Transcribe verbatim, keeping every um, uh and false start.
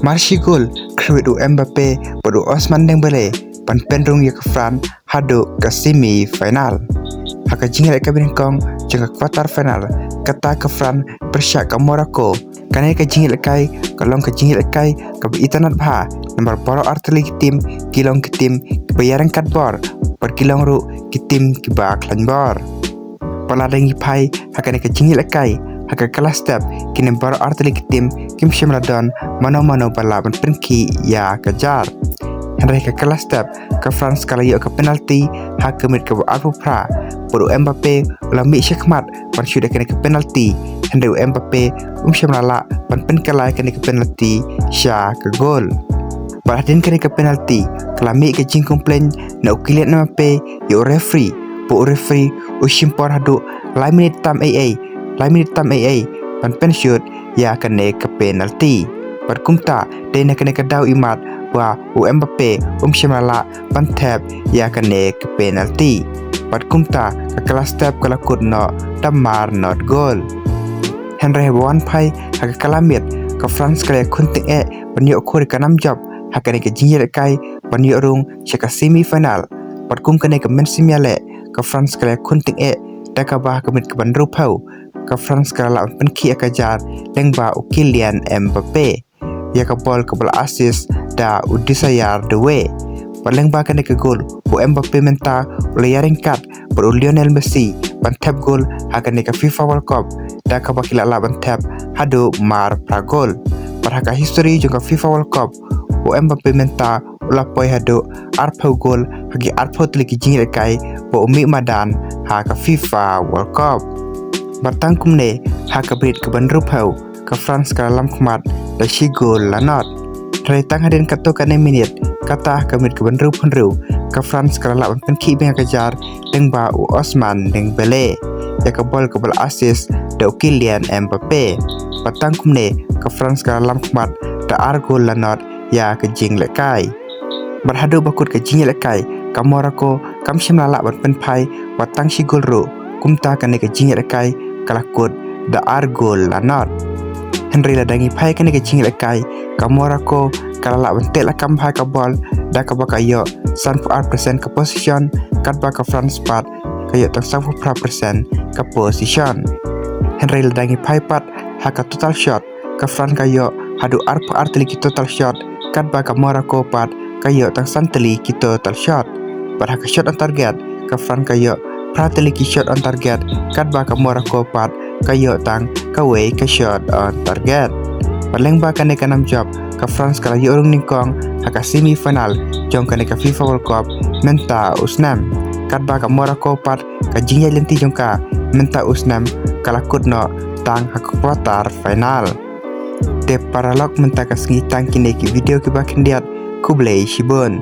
Mar shi gol khluit u Mbappe bad u Ousmane Dembélé ban pynrung ïa ka France haduh ka semi final. Ha ka jingïalehkai banyngkong jong ka quarter final, kata ka France pyrshah ka Morocco. Kane ka jingïalehkai ka long ka jingïalehkai kaba itynnad bha, namar baroh artylli ki tim ki long ki tim kiba ïaryngkat bor bad ki long ruh ki tim kiba khlaiñ bor. Bad lada ngi phai ha kane ka jingïalehkai, ha ka kylla step kine baroh artylli ki tim kim shym la don mano mano ba lah ban pynkhih ïa ka jar. Hynrei ha ka kylla step ka France ka la ïoh ka penalty ha ka minit kaba arphew phra, bad u Mbappe u la mih shakhmat ban shoot ïa kane ka penalty. Hynrei u Mbappe um shym la lah ban pynkylla ïa kane ka penalty sha ka gol. Bad hadien kane ka penalty ka la mih ka jingcomplain na u Kylian Mbappe ïa u referee, bad u referee u shim por haduh lai minit tam ei ei, lai minit tam ei ei ban pynshoot ïa kane ka penalty. Bad kumta dei na kane ka daw imat ba u Mbappe um shym la lah ban thep ïa kane ka penalty. Bad kumta ka kylla step ka la kut noh da mar not gol. Hynrei haba wan phai ha ka kylla miet, ka France ka la ïakhun tyngeh ban ïoh khur ïa ka nam jop ha kane ka jingïalehkai ban ïoh rung sha ka semi final. Bad kum kane ka mynsiem ïaleh, ka France ka la ïakhun tyngeh da kaba ha ka minit kaba hynriewphew ka France ka la lah ban pynkhih ïa ka jar lyngba u Kylian Mbappe ïa ka bol kaba la assist da u Désiré Doué. Bad lyngba kane ka gol u Mbappe mynta u la ïaryngkat bad u Lionel Messi ban thep gol ha kane ka FIFA World Cup, da kaba ki la lah ban thep haduh mar phra gol. Bad ha ka history jong ka FIFA World Cup u Mbappe mynta u la poi haduh arphew gol ha ki arphew tylli ki jingïalehkai ba u mih madan ha ka FIFA World Cup. Bad tang kumne ha ka minit kaba hynriewphew ka France ka la lam khmat da shi gol la not. Hynrei tang hadien katto katne minit, kata ha ka minit kaba hynriewphew hynriew, ka France ka la lah ban pynkhih biang ïa ka jar lyngba u Ousmane Dembélé ïa ka bol kaba la assist da u Kylian Mbappe. Bad tang kumne ka France ka la lam khmat da ar gol la not ïa ka jingïalehkai. Bad haduh ba kut ka jingïalehkai ka Morocco kam shym la lah ban pynphai wat tang shi gol ruh, kumta kane ka jingïalehkai ka la kut da ar gol la not. Hynrei lada ngi phai kane ka jingïalehkai ka Morocco ka la lah ban teh lakam bha ïa ka bol, da kaba ka ïoh sanphew ar percent ka possession, katba ka France pat ka ïoh tang sanphew phra percent ka possession. Hynrei lada ngi phai pat ha ka total shot, ka France ka ïoh haduh arphew ar tylli ki total shot, katba ka Morocco pat ka ïoh tang san tylli ki total shot. Bad ha ka shot on target ka France ka ïoh phra tylli ki shot on target, katba ka Morocco pat ka ïoh tang kawei ka shot on target. Bad lyngba kane ka nam jop ka France ka la ïoh rung nyngkong ha ka semi final jong kane ka FIFA World Cup mynta u snem, katba ka Morocco pat ka jingïaid lynti jong ka mynta u snem ka la kut noh tang ha ka quarter final. Te paralok, mynta ka sngi tang kine ki video kiba khyndiat. Khublei shibun.